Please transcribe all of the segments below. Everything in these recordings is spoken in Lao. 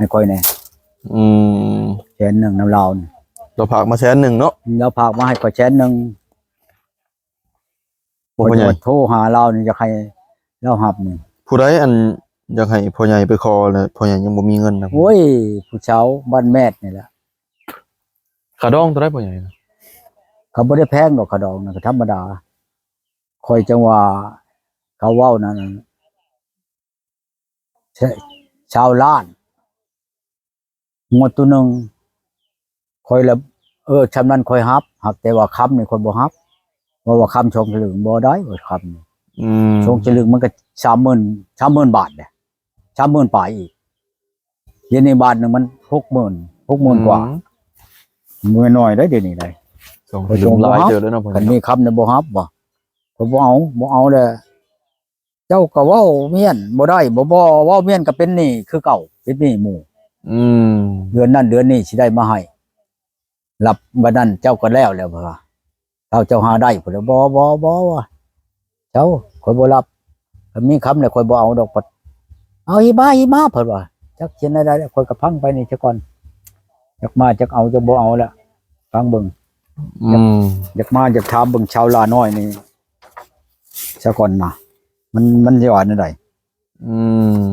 ໃຫ້ຂ້ອຍແດ່." ອືມ ແສນໜຶ່ງນຳລາວນີ້ ລາວຝາກມາແສນໜຶ່ງເນາະ. ລາວຝາກມາໃຫ້ຂ້ອຍແສນໜຶ່ງ. ບໍ່ ພໍ່ໃຫຍ່ ຂ້ອຍໂທຫາລາວນີ້ ຢາກໃຫ້ລາວຮັບນີ້. ຜູ້ໃດອັນຢາກໃຫ້ພໍ່ໃຫຍ່ໄປຂໍ ແລ້ວພໍ່ໃຫຍ່ຍັງບໍ່ມີເງິນນະ? ໂອ້ຍ ຜູ້ສາວບ້ານແມດນີ້ແຫຼະ. ຄ່າດອງເທົ່າໃດພໍ່ໃຫຍ່? ກໍບໍ່ໄດ້ແພງດອກ ຄ່າດອງນະ ກໍທຳມະດາ. ຂ້ອຍຈັ່ງວ່າເຂົາເວົ້ານັ້ນ ຊ- ຊາວລ້ານ ງົວໂຕໜຶ່ງ. ຂ້ອຍລະ ເອີ ຊ່ຳນັ້ນຂ້ອຍຮັບ ຫາກແຕ່ວ່າຄຳນີ້ຂ້ອຍບໍ່ຮັບ. ເວົ້າວ່າຄຳສອງສະລຶງ ບໍ່ໄດ້ວ່າຄຳນີ້. ອືມ ສອງສະລຶງມັນກໍສາມໝື່ນ ສາມໝື່ນບາດເດ້ ສາມໝື່ນປາຍອີກ. ດຽວນີ້ບາດໜຶ່ງມັນຫົກໝື່ນ ຫົກໝື່ນກວ່າ. ອືມ ບໍ່ແມ່ນໜ້ອຍເດ້ ດຽວນີ້ໄດ໋. ສອງສະລຶງຫຼາຍເຕີບເລີຍເນາະ. ຄັນມີຄຳນີ້ບໍ່ຮັບວ່າ ຂ້ອຍບໍ່ເອົາ ບໍ່ເອົາແລ້ວ. ເຈົ້າກໍເວົ້າມ້ຽນບໍ່ໄດ້ ບໍ່ ບໍ່ເວົ້າມ້ຽນກໍເປັນໜີ້ຄືເກົ່າ ເປັນໜີ້ໝູ່. ອືມ ເດືອນນັ້ນເດືອນນີ້ຊິໄດ້ມາໃຫ້ ລັບບັດນັ້ນເຈົ້າກໍແລ້ວແລ້ວວ່າ ເຈົ້າ ເຈົ້າຫາໄດ້ພຸ້ນແຫຼະ. ບໍ່ ບໍ່ ບໍ່ວ່າ ເຈົ້າ ຂ້ອຍບໍ່ລັບ ຄັນມີຄຳແລ້ວຂ້ອຍບໍ່ເອົາດອກ. ເອົາ ຫິມາ ຫິມາ ເພິ່ນວ່າ. ຈັກຊິແນວໃດ ຂ້ອຍກໍຟັງໄປນີ້ຊະກ່ອນ ຈັກມາ ຈັກເອົາ ຈັກບໍ່ເອົາແລ້ວ ຟັງເບິ່ງ. ອືມ ຢາກມາ ຢາກຖາມເບິ່ງຊາວລານ້ອຍນີ້ຊະກ່ອນນະ ມັນ ມັນຊິວ່າແນວໃດ. ອືມ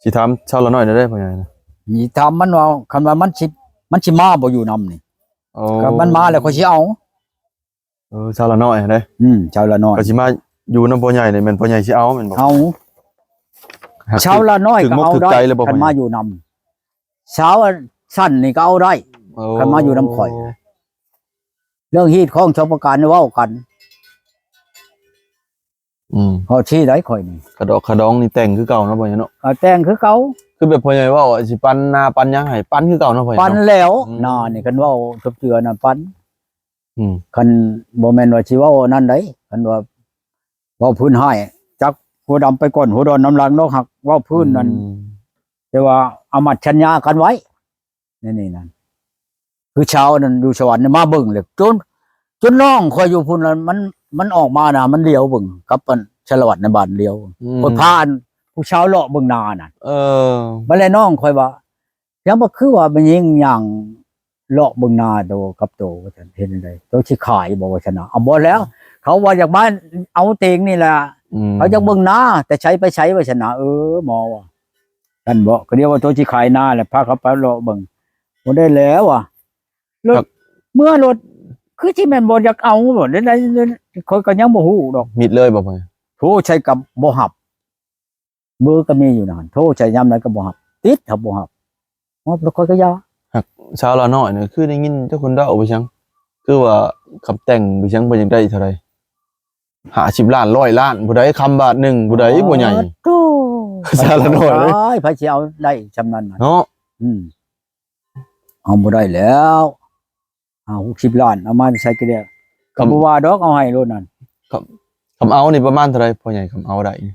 ຊິຖາມຊາວລານ້ອຍແນວໃດພໍ່ໃຫຍ່ນະ? ຊິຖາມມັນວ່າ ຄັນວ່າມັນຊິ ມັນຊິມາບໍ່ຢູ່ນຳນີ້. ໂອ້ ຄັນມັນມາແລ້ວຂ້ອຍຊິເອົາ. ເອີ ຊາວລານ້ອຍຫັ້ນເດ້. ອືມ ຊາວລານ້ອຍ ກໍຊິມາຢູ່ນຳພໍ່ໃຫຍ່ນີ້ ແມ່ນພໍ່ໃຫຍ່ຊິເອົາແມ່ນບໍ່? ເອົາ. ຊາວລານ້ອຍກໍເອົາໄດ້ ຄັນມາຢູ່ນຳ. ສາວສັ້ນນີ້ກໍເອົາໄດ້ ໂອ້ ຄັນມາຢູ່ນຳຂ້ອຍ. ເລື່ອງຮີດຄອງສອງປະການນີ້ເວົ້າກັນ. ອືມ ເວົ້າຊີ້ໄດ້ຂ້ອຍນີ້ ຂະດອກຂະດອງນີ້ແຕ່ງຄືເກົ່າເນາະພໍ່ໃຫຍ່ເນາະ. ເອີ ແຕ່ງຄືເກົ່າ. ຄືແບບພໍ່ໃຫຍ່ເວົ້າ ຊິປັນນາປັນຫຍັງໃຫ້ ປັນຄືເກົ່າເນາະພໍ່ໃຫຍ່ເນາະ. ປັນແລ້ວ ອືມ ນານີ້ ຄັນເວົ້າຕົບເຈື່ອນະ ປັນ. ອືມ ຄັນບໍ່ແມ່ນວ່າຊິເວົ້າອັນນັ້ນໃດ໋ ຄັນວ່າເວົ້າພື້ນຮ້າຍ ຈັກຫົວດຳໄປກ່ອນ ຫົວດອນນຳຫຼັງເນາະ. ຫາກເວົ້າພື້ນນັ້ນ ອືມ ແຕ່ວ່າອາມັດສັນຍາກັນໄວ້ ໃນນີ້ນັ້ນ ຄືຊາວນັ້ນຢູ່ສະຫວັນມາເບິ່ງແລ້ວ ຈົນ ຈົນນ້ອງຂ້ອຍຢູ່ພຸ້ນລະ ມັນ ມັນອອກມານະ ມັນຫຼຽວເບິ່ງກັບອັນສາລະວັດໃນບ້ານຫຼຽວ. ອືມ ຂ້ອຍພາອັນຜູ້ສາວເລາະເບິ່ງນານັ້ນ. ເອີ ບັດແລ້ວນ້ອງຂ້ອຍວ່າ ຍັງບໍ່ຄືວ່າແມ່ຍິງຍ່າງເລາະເບິ່ງນາໂຕກັບໂຕ ວ່າຊັ້ນ. ເຮັດຈັ່ງໃດ ໂຕຊິຂາຍບໍ່ ວ່າຊັ້ນນະ. ເອົາ ບໍ່ແລ້ວ ເຂົາວ່າຢາກມາເອົາເຕັງນີ້ແຫຼະ. ອືມ ເຂົາຢາກເບິ່ງນາ ແຕ່ໃສໄປໃສ ວ່າຊັ້ນນະ. ເອີ ໝໍວ່າ ນັ້ນບໍ ກໍດຽວວ່າໂຕຊິຂາຍນາແຫຼະ ພາເຂົາໄປເລາະເບິ່ງ. ບໍ່ໄດ້ແລ້ວວ່າ ລົດ ເມືອລົດ ຄືຊິແມ່ນບໍ່ຢາກເອົາບໍ ໄດ້ ຂ້ອຍກໍຍັງບໍ່ຮູ້ດອກ. ມິດເລີຍບໍ? ໂທໃສ່ກໍບໍ່ຮັບ ເບີກໍມີຢູ່ນັ້ນ ໂທໃສ່ຍາມໃດກໍບໍ່ຮັບ ຕິດກໍບໍ່ຮັບ ຮອບແລ້ວຂ້ອຍກໍຢ່າ. ຫາກຊາວລາວນ້ອຍນີ້ ຄືໄດ້ຍິນເຈົ້າຄົນເວົ້າໄປຈັ່ງ ຄືວ່າຄຳແຕ່ງໄປຈັ່ງ ເພິ່ນຢາກໄດ້ເທົ່າໃດ ຫ້າສິບລ້ານ ຮ້ອຍລ້ານ ຜູ້ໃດຄຳບາດໜຶ່ງ ຜູ້ໃດບໍ່ໃຫຍ່. ໂອ້ ຊາວລາວນ້ອຍ ໃຜຊິເອົາໄດ້ຊ່ຳນັ້ນນະເນາະ. ອືມ ເອົາບໍ່ໄດ້ແລ້ວ ຫ້າຫົກສິບລ້ານ ເອົາມາໃສ່ກະເດຍ ກໍບໍ່ວ່າດອກ ເອົາໃຫ້ໂລດນັ້ນ. ຄຳ ຄຳເອົານີ້ປະມານເທົ່າໃດພໍ່ໃຫຍ່ ຄຳເອົາໄດ້ນີ້?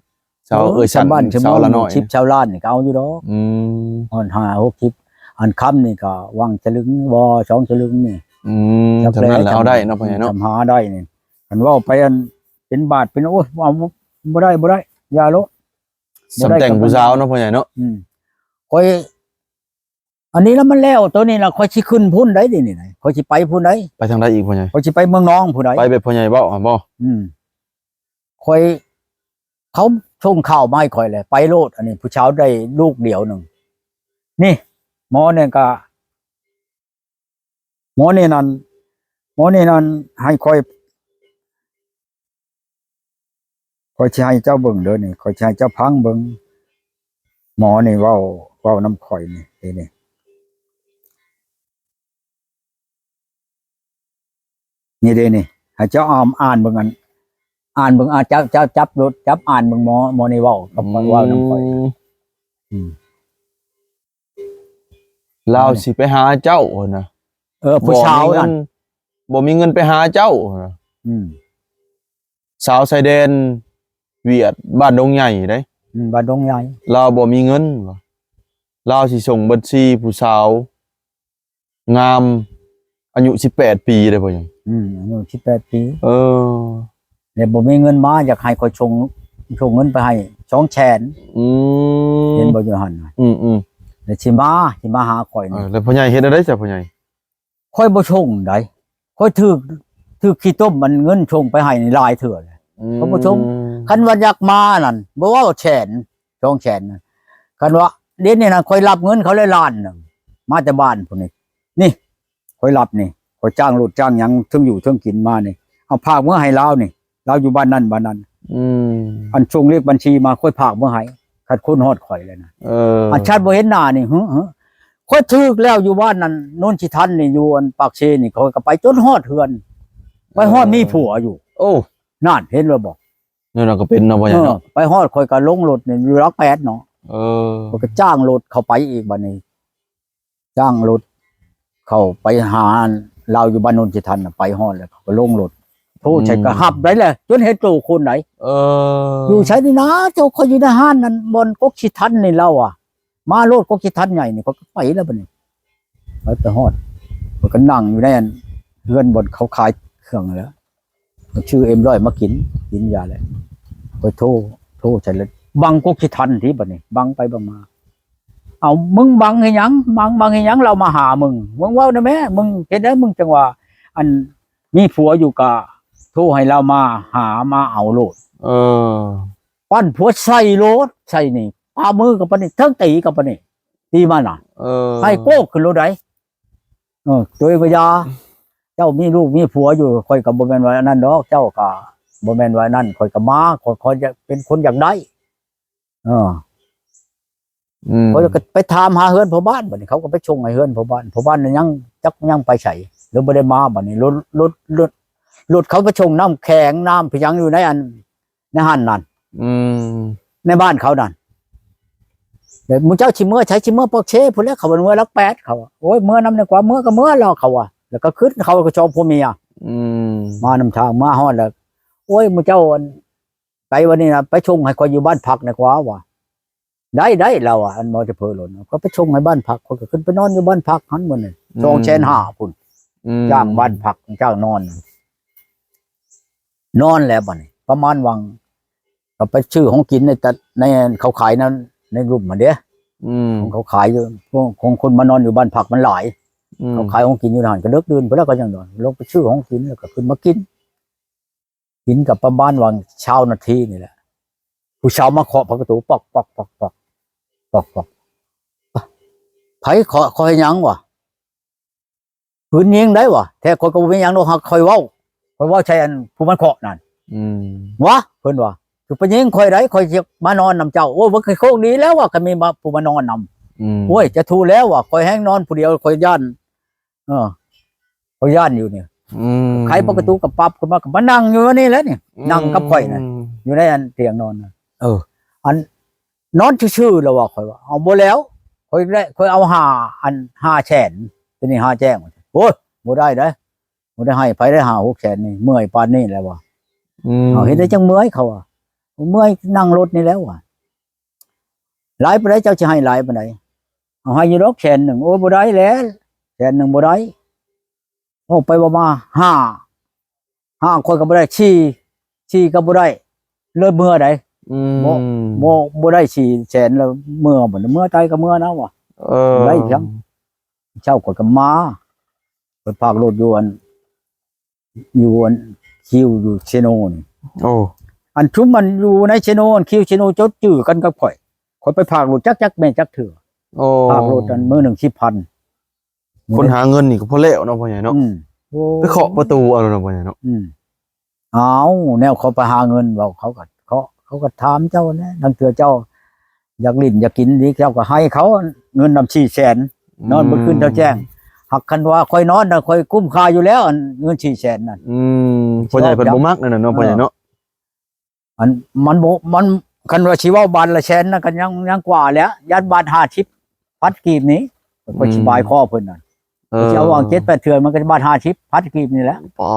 ຊາວ ເອີ ເອີຍ ຊັ້ນບ້ານຊາວລາວນ້ອຍ ສິບຊາວລ້ານນີ້ກໍເອົາຢູ່ດອກ. ອືມ ຮອດຫ້າຫົກສິບ ອັນຄຳນີ້ກໍຫວ່າງສະລຶງບໍ່ ສອງສະລຶງນີ້. ອືມ ຈຳນັ້ນແຫຼະເອົາໄດ້ເນາະພໍ່ໃຫຍ່ເນາະ ຈຳຫາໄດ້ນີ້. ຄັນເວົ້າໄປອັນເປັນບາດເປັນ ໂອ້ຍ ເອົາບໍ່ໄດ້ ບໍ່ໄດ້ ຢ່າໂລດ. ຊ່ຳແຕ່ງຜູ້ສາວເນາະພໍ່ໃຫຍ່ເນາະ. ອືມ ຂ້ອຍ ອັນນີ້ລະມັນແລ້ວ ໂຕນີ້ລະຂ້ອຍຊິຂຶ້ນພຸ້ນໄດ໋ ດຽວນີ້ນະ ຂ້ອຍຊິໄປພຸ້ນໄດ໋. ໄປທາງໃດອີກພໍ່ໃຫຍ່? ຂ້ອຍຊິໄປເມືອງນອງພຸ້ນໄດ໋. ໄປແບບພໍ່ໃຫຍ່ເວົ້າຫັ້ນບໍ່? ອືມ ຂ້ອຍ ເຂົາສົ່ງຂ່າວມາໃຫ້ຂ້ອຍແຫຼະ ໄປໂລດ. ອັນນີ້ຜູ້ສາວໄດ້ລູກດຽວໜຶ່ງ ນີ້ ໝໍນີ້ກະ ໝໍນີ້ນັ້ນ ໝໍນີ້ນັ້ນໃຫ້ຂ້ອຍ ຂ້ອຍຊິໃຫ້ເຈົ້າເບິ່ງເດີນີ້ ຂ້ອຍຊິໃຫ້ເຈົ້າຟັງເບິ່ງ. ໝໍນີ້ເວົ້າ ເວົ້ານຳຂ້ອຍນີ້ ນີ້ ນີ້ເດ້ນີ້ ໃຫ້ເຈົ້າອ່ານ ອ່ານເບິ່ງ ອ່ານ ອ່ານເບິ່ງ ອ່ານ ຈັບ ຈັບ ຈັບໂລດ ຈັບອ່ານເບິ່ງ. ໝໍ ໝໍນີ້ເວົ້າກັບຂ້ອຍ ເວົ້ານຳຂ້ອຍ. ອືມ ອືມ ລາວຊິໄປຫາເຈົ້າຫັ້ນນະ. ເອີ ຜູ້ສາວນັ້ນ ບໍ່ມີເງິນໄປຫາເຈົ້າຫັ້ນນະ. ອືມ ສາວຊາຍແດນຫວຽດ ບ້ານດົງໃຫຍ່ເດ້. ອືມ ບ້ານດົງໃຫຍ່ ລາວບໍ່ມີເງິນວ່າ ລາວຊິສົ່ງບັນຊີຜູ້ສາວງາມ ອາຍຸສິບແປດປີເດ້ພໍ່ໃຫຍ່. ອືມ ອາຍຸສິບແປດປີ. ເອີ ແລ້ວບໍ່ມີເງິນມາ ຢາກໃຫ້ຂ້ອຍສົ່ງ ສົ່ງເງິນໄປໃຫ້ສອງແສນ. ອືມ ເຫັນບໍ່ຢູ່ຫັ້ນນະ? ອືມໆ ຊິມາ ຊິມາຫາຂ້ອຍນີ້ ເອີ ແລ້ວພໍ່ໃຫຍ່ເຮັດແນວໃດຊະພໍ່ໃຫຍ່? ຂ້ອຍບໍ່ສົ່ງໃດ ຂ້ອຍຖືກ ຖືກຂີ້ຕົມ ມັນເງິນສົ່ງໄປໃຫ້ນີ້ຫຼາຍເທື່ອແລ້ວ ອືມ ຂ້ອຍບໍ່ສົ່ງ. ຄັນວ່າຢາກມານັ້ນ ບໍ່ເວົ້າແສນ ສອງແສນນັ້ນ ຄັນວ່າດຽວນີ້ນະ ຂ້ອຍຮັບເງິນເຂົາແລ້ວລ້ານໜຶ່ງ ມາແຕ່ບ້ານພຸ້ນນີ້ ນີ້ ຂ້ອຍຮັບນີ້ ຂ້ອຍຈ້າງລົດຈ້າງຫຍັງ ເຖິງຢູ່ເຖິງກິນມານີ້ ເອົາຝາກເມືອໃຫ້ລາວນີ້ ລາວຢູ່ບ້ານນັ້ນບ້ານນັ້ນ ອືມ ອັນສົ່ງເລກບັນຊີມາ ຂ້ອຍຝາກເມືອໃຫ້ ຄັນຄົນຮອດຂ້ອຍແລ້ວນະ ເອີ ອັນຊາດບໍ່ເຫັນໜ້ານີ້ ຫື ຫື ຂ້ອຍຖືກແລ້ວຢູ່ບ້ານນັ້ນ ໂນນຊິທັນນີ້ ຢູ່ອັນປາກເຊນີ້ ຂ້ອຍກໍໄປຈົນຮອດເຮືອນ ໄປຮອດ ເອີ ມີຜົວຢູ່. ໂອ້ ນັ້ນ ເຫັນແລ້ວບໍ່? ແນວນັ້ນກໍເປັນເນາະ ພໍ່ໃຫຍ່ເນາະ ເອີ ໄປຮອດ ຂ້ອຍກໍລົງລົດນີ້ ຢູ່ຫຼັກແປດເນາະ ເອີ ຂ້ອຍກໍຈ້າງລົດເຂົ້າໄປອີກ ບັດນີ້ ຈ້າງລົດເຂົ້າໄປຫາລາວຢູ່ບ້ານໂນນຊິທັນນະ ໄປຮອດແລ້ວເຂົາກໍລົງລົດ ໂທໃສ່ ອືມ ກໍຮັບໄດ້ແຫຼະ ຈົນເຫັນໂຕຄົນໃດ ເອີ ຢູ່ໃສນີ້ນະ ເຈົ້າ ຂ້ອຍຢູ່ໃນຮ້ານນັ້ນ ບ່ອນກົກຊິທັນນີ້ ລາວວ່າ ມາໂລດ ກົກຊິທັນໃຫຍ່ນີ້ ຂ້ອຍກໍໄປແລ້ວບັດນີ້ ໄປ ໄປຮອດ ຂ້ອຍກໍນັ່ງຢູ່ໃນອັນເຮືອນບ່ອນເຂົາຂາຍເຄື່ອງຫັ້ນແຫຼະ ຊື້ເອັມຮ້ອຍມາກິນ ກິນຢາແລ້ວ ຂ້ອຍໂທ ໂທໃສ່ແລ້ວ ບັງກົກຊິທັນຕິ ບັດນີ້ ບັງໄປບັງມາ ເອົາ ມຶງບັງເຮັດຫຍັງ? ບັງ ບັງເຮັດຫຍັງ? ລາວມາຫາມຶງ ມຶງເວົ້ານະແມ້ ມຶງເຮັດໃດ ມຶງຈັ່ງວ່າ ອັນ ມີຜົວຢູ່ກະໂທໃຫ້ລາວມາຫາ ມາເອົາໂລດ ເອີ ປັ້ນຜົວໃສ່ໂລດ ໃສ່ນີ້ ປາມືກັບປານນີ້ ເຖິງຕີກັບປານນີ້ ຕີມານະ ເອີ ໃຫ້ໂກ້ຂຶ້ນໂລດໃດ ເອີ ໂດຍວ່າຢ່າ ເຈົ້າມີລູກມີຜົວຢູ່ ຂ້ອຍກໍບໍ່ແມ່ນວ່າອັນນັ້ນດອກ ເຈົ້າກໍບໍ່ແມ່ນວ່າອັນນັ້ນ ຂ້ອຍກໍມາ ຂ້ອຍ ຂ້ອຍຢາກເປັນຄົນຢາກໄດ້ ເອີ ອືມ ຂ້ອຍກໍໄປຖາມຫາເຮືອນພໍ່ບ້ານ ບັດນີ້ເຂົາກໍໄປສົ່ງໃຫ້ເຮືອນພໍ່ບ້ານ ພໍ່ບ້ານນັ້ນຍັງ ຈັກຍັງໄປໃສ ຫຼືບໍ່ໄດ້ມາ ບັດນີ້ລົດ ລົດ ລົດ ລົດເຂົາໄປສົ່ງນ້ຳແຂງ ນ້ຳພະຍັງຢູ່ໃນອັນ ໃນຫັ້ນນັ້ນ ອືມ ໃນບ້ານເຂົານັ້ນ ແລ້ວໝູ່ເຈົ້າຊິເມືອໃສ? ຊິເມືອປາກເຊພຸ້ນແຫຼະ ເຂົາວ່າເມືອຫຼັກແປດ ເຂົາວ່າ ໂອ້ຍ ເມືອນຳແດ່ກວ່າ ເມືອກໍເມືອແລ້ວ ເຂົາວ່າ ແລ້ວກໍຂຶ້ນ ເຂົາກໍສອງຜົວເມຍ ອືມ ມານຳທາງ ມາຮອດແລ້ວ ໂອ້ຍ ໝູ່ເຈົ້າ ອັນ ໄປວັນນີ້ນະ ໄປສົ່ງໃຫ້ຂ້ອຍຢູ່ບ້ານພັກແດ່ກວ່າວ່າ ໄດ້ ໄດ້ ລາວວ່າ ອັນມອເຕີໂພລົດ ກໍໄປສົ່ງໃຫ້ບ້ານພັກ ຂ້ອຍກໍຂຶ້ນໄປນອນຢູ່ບ້ານພັກຫັ້ນມື້ນັ້ນ ອືມ ສອງແສນຫ້າພຸ້ນ ອືມ ຈ້າງບ້ານພັກ ຈ້າງນອນ ນອນແລ້ວບັດນີ້ ປະມານຫວ່າງ ກໍໄປຊື້ຂອງກິນໃນຕະ ໃນ ເຂົາຂາຍນັ້ນ ໃນລຸ່ມຫັ້ນເດ້ ອືມ ຂອງເຂົາຂາຍຢູ່ ຂອງຄົນມານອນຢູ່ບ້ານພັກມັນຫຼາຍ ອືມ ເຂົາຂາຍຂອງກິນຢູ່ຫັ້ນ ກໍເລິກດື່ນພຸ້ນແລ້ວ ກໍຍັງນອນ ລົງໄປຊື້ຂອງກິນ ແລ້ວກໍຂຶ້ນມາກິນ ກິນກໍປະມານຫວ່າງຊາວນາທີນີ້ແຫຼະ ຜູ້ສາວມາເຄາະປະຕູ ປອກ ປອກ ປອກ ປອກ ປອກ ປອກ ໃຜເຄາະ? ເຄາະເຮັດຫຍັງວະ? ປືນຍິງໄດ້ວະ? ແທ້ຂ້ອຍກໍບໍ່ມີຫຍັງດອກ ຫາກຂ້ອຍເວົ້າ ຂ້ອຍເວົ້າໃສ່ອັນຜູ້ມັນເຄາະນັ້ນ ອືມ ວະ ເພິ່ນວ່າ ຈະໄປຍິງຂ້ອຍໃດ ຂ້ອຍຊິມານອນນຳເຈົ້າ ໂອ້ຍ ມັນຄືໂຊກດີແລ້ວວະ ຄັນມີມາ ຜູ້ມານອນນຳ ອືມ ໂອ້ຍ ຈະທຸແລ້ວວະ ຂ້ອຍແຮ່ງນອນຜູ້ດຽວ ຂ້ອຍຢ້ານ ເອີ ຂ້ອຍຢ້ານຢູ່ນີ້ ອືມ ໄຂປະຕູກໍປັບຂຶ້ນມາ ກໍມານັ່ງຢູ່ນີ້ແຫຼະນີ້ ອືມ ນັ່ງກັບຂ້ອຍນະ ຢູ່ໃນອັນຕຽງນອນນະ ເອີ ອັນ ນອນຊື່ໆ ແລ້ວວ່າ ຂ້ອຍວ່າ ເອົາ ບໍ່ແລ້ວ ຂ້ອຍໄດ້ ຂ້ອຍເອົາຫ້າ ອັນ ຫ້າແສນ ຕົວນີ້ຫ້າແຈ້ງ ໂອ້ຍ ບໍ່ໄດ້ເດ້ ບໍ່ໄດ້ໃຫ້ໃຜໄດ້ຫ້າຫົກແສນນີ້ ເມື່ອຍປານນີ້ແລ້ວວ່າ ອືມ ເອົາ ເຮັດໄດ້ຈັ່ງເມື່ອຍ ເຂົາວ່າ ເມື່ອຍນັ່ງລົດນີ້ແລ້ວວ່າ ຫຼາຍປານໃດ ເຈົ້າຊິໃຫ້ຫຼາຍປານໃດ? ເອົາໃຫ້ຢູ່ດອກແສນໜຶ່ງ ໂອ້ຍ ບໍ່ໄດ້ແຫຼະ ແສນໜຶ່ງບໍ່ໄດ້ ເວົ້າໄປເວົ້າມາ ຫ້າ ຫ້າຂ້ອຍກໍບໍ່ໄດ້ ສີ່ ສີ່ກໍບໍ່ໄດ້ ເລີຍເມືອໃດ ອືມ ບໍ່ ບໍ່ ບໍ່ໄດ້ສີ່ແສນ ແລ້ວເມືອ ບໍ່ເມືອໃດກໍເມືອນະວ່າ ເອີ ບໍ່ໄດ້ຫຍັງ ເຊົ້າຂ້ອຍກໍມາ ໄປພາກລົດຢູ່ອັນ ຢູ່ອັນຄິວຢູ່ເຊໂນນີ້ ໂອ້ ອັນຊຸມມັນຢູ່ໃນເຊໂນ ອັນຄິວເຊໂນຈົດຈື່ກັນກັບຂ້ອຍ ຂ້ອຍໄປພາກລົດຈັກ ຈັກແມ່ນຈັກເທື່ອ ໂອ້ ພາກລົດອັນມື້ໜຶ່ງສິບພັນ ຄົນຫາເງິນນີ້ກໍພໍແລ້ວເນາະ ພໍ່ໃຫຍ່ເນາະ ອືມ ໂອ້ ໄປເຄາະປະຕູເອົາເນາະ ພໍ່ໃຫຍ່ເນາະ ອືມ ເອົາ ແນວເຂົາໄປຫາເງິນ ເວົ້າ ເຂົາກໍເຄາະ ເຂົາກໍຖາມເຈົ້າແດ່ ລາງເທື່ອເຈົ້າ ຢາກຫຼິ້ນຢາກກິນນີ້ ເຈົ້າກໍໃຫ້ເຂົາເງິນນຳສີ່ແສນ ອືມ ນອນເບິດຄືນເທົ່າແຈ້ງ ຫາກຄັນວ່າຂ້ອຍນອນນະ ຂ້ອຍກຸ້ມຄ່າຢູ່ແລ້ວ ອັນເງິນສີ່ແສນນັ້ນ ອືມ ພໍ່ໃຫຍ່ເພິ່ນບໍ່ມັກນັ້ນນະເນາະ ເອີ ພໍ່ໃຫຍ່ເນາະ ອັນມັນບໍ່ ມັນ ຄັນວ່າຊິເວົ້າບາດລະແສນນະ ກໍຍັງ ຍັງກວ່າແຫຼະ ຢ້ານບາດຫ້າສິບພັນກີບນີ້ ອືມ ຂ້ອຍຊິບາຍຄໍເພິ່ນນັ້ນ ເອີ ຊິເອົາຫວ່າງເຈັດແປດເທື່ອ ມັນກໍບາດຫ້າສິບພັນກີບນີ້ແຫຼະ ອໍ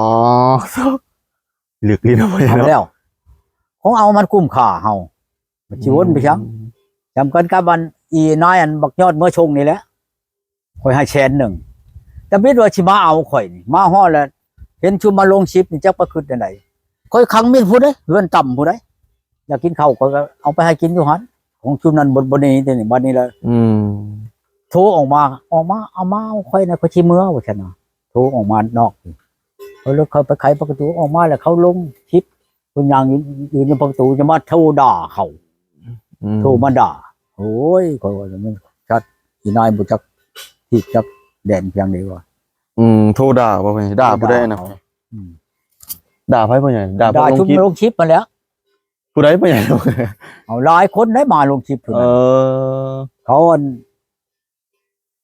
ເລືອກລີເນາະ ເອົາແລ້ວ ຄົງເອົາມັນກຸ້ມຄ່າເຮົາ ມັນຊິວົນໄປຫຍັງ ອືມ ຈຳກັນກັບອັນ ອີນາຍອັນບັກຍອດເມືອຊົງນີ້ແຫຼະ ຂ້ອຍໃຫ້ແສນໜຶ່ງ ຕະບິດວ່າຊິມາເອົາຂ້ອຍນີ້ ມາຮອດແລ້ວ ເຫັນຊຸມມາລົງຊິບນີ້ ຈັກປະຄຶດແນວໃດ ຂ້ອຍຂັງມິດພຸ້ນເດ້ ເຮືອນຕ່ຳພຸ້ນເດ້ ຢາກກິນເຂົ້າ ຂ້ອຍກໍເອົາໄປໃຫ້ກິນຢູ່ຫັ້ນ ຂອງຊຸມນັ້ນບໍ່ ບໍ່ໜີ ເດນີ້ ບັດນີ້ລະ ອືມ ທອກມາ ອອກມາ ເອົາມາເອົາຂ້ອຍນະ ຂ້ອຍຊິເມືອ ວ່າຊັ້ນນະ. ໂທອອກມານອກ ເຂົາເລີຍເຂົ້າໄປໄຂປະຕູ ອອກມາແລ້ວເຂົາລົງຄລິບ ເພິ່ນຍ່າງຢູ່ ຢູ່ໃນປະຕູ ຈະມາໂທດ່າເຂົາ ອືມ ໂທມາດ່າ. ໂອ້ຍ ຂ້ອຍວ່າມັນສັດ ອີນາຍບໍ່ຈັກທີ່ຈັກແດນພຽງໃດວ່າ. ອືມ ໂທດ່າບໍ່? ດ່າຜູ້ໃດນະ? ອືມ ດ່າໃຜພໍ່ໃຫຍ່? ດ່າຜູ້ລົງຄລິບ ລງຄລິບຫັ້ນແຫຼະ. ຜູ້ໃດພໍ່ໃຫຍ່? ເອົາ ຫຼາຍຄົນໄດ້ມາລົງຄລິບພຸ້ນນະ. ເອີ ເຂົາອັນ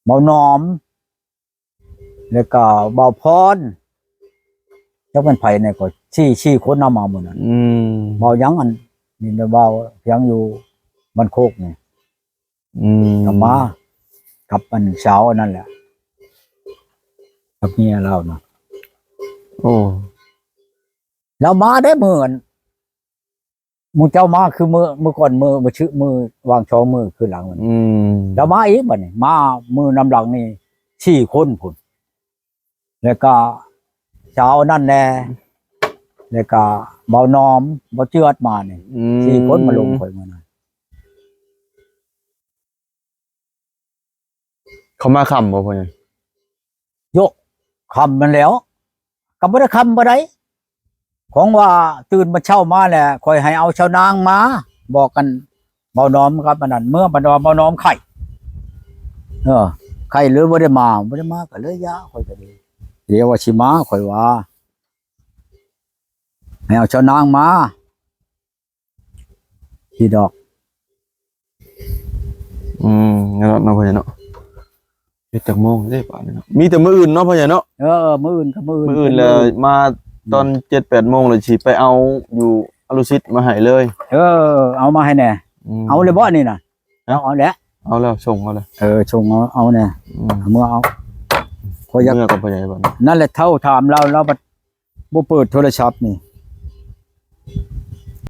ເບົາໜອມ ແລ້ວກໍເບົາພອນ ຈັກແມ່ນໃຜແດ່ ກໍສີ່ ສີ່ຄົນນຳມາມື້ນັ້ນ. ອືມ ເບົາຫຍັງ ອັນນີ້ນະ ເບົາພຽງຢູ່ບ້ານໂຄກນີ້. ອືມ ກໍມາກັບອັນສາວອັນນັ້ນແຫຼະ ກັບເມຍລາວນະ. ໂອ້ ລາວມາໄດ້ມື້ອັນ ໝູ່ເຈົ້າມາຄືມື້ ມື້ກ່ອນ ມື້ ມື້ຊຶ ມື້ວາງສອງມື້ຄືຫຼັງມັນ. ອືມ ລາວມາອີກບັດນີ້ ມາມື້ນຳຫຼັງນີ້ສີ່ຄົນພຸ້ນ ແລ້ວກະສາວນັ້ນແດ່ ແລ້ວກະເບົາໜອມ ເບົາເຈືອດມານີ້. ອືມ ສີ່ຄົນມາລົມຂ້ອຍມື້ນັ້ນ. ເຂົາມາຄ່ຳບໍ່ພໍ່ໃຫຍ່? ໂຍະ ຄ່ຳນັ້ນແຫຼ້ວ ກໍບໍ່ໄດ້ຄ່ຳປານໃດ ຂອງວ່າຕື່ນມາເຊົ້າມາແລ້ວ ຂ້ອຍໃຫ້ເອົາຊາວນາງມາ ບອກກັນ ເບົາໜອມກັບອັນນັ້ນ ເມືອ ບັດວ່າເບົາໜອມໄຂ້ ເອີ ໄຂ້ເລີຍບໍ່ໄດ້ມາ ບໍ່ໄດ້ມາ ກໍເລີຍຢ່າ ຂ້ອຍກໍເລີຍ ດຽວວ່າຊິມາ ຂ້ອຍວ່າ ໃຫ້ເອົາຊາວນາງມາ. ທີ່ດອກ ອືມ ນັ້ນເນາະ ພໍ່ໃຫຍ່ເນາະ ເຮັດຈັກໂມງເດ້ບາດນີ້ເນາະ? ມີແຕ່ມື້ອື່ນເນາະ ພໍ່ໃຫຍ່ເນາະ. ເອີ ມື້ອື່ນກໍມື້ອື່ນ ມື້ອື່ນແລ້ວ ມາຕອນ ອືມ ເຈັດແປດໂມງ ແລ້ວຊິໄປເອົາຢູ່ອະລຸສິດມາໃຫ້ເລີຍ. ເອີ ເອົາມາໃຫ້ແດ່. ອືມ ເອົາແລ້ວບໍ່ນີ້ນະ? ເອົາແລ້ວ ເອົາແລ້ວ ສົ່ງເອົາແລ້ວ. ເອີ ສົ່ງເອົາ ເອົາແດ່. ອືມ ເອົາເມືອເອົາ ຂ້ອຍຢາກ ເມືອກັບພໍ່ໃຫຍ່ບັດນີ້. ນັ້ນແຫຼະ ເຖົ້າຖາມລາວ ລາວບັດ ບໍ່ເປີດໂທລະສັບນີ້.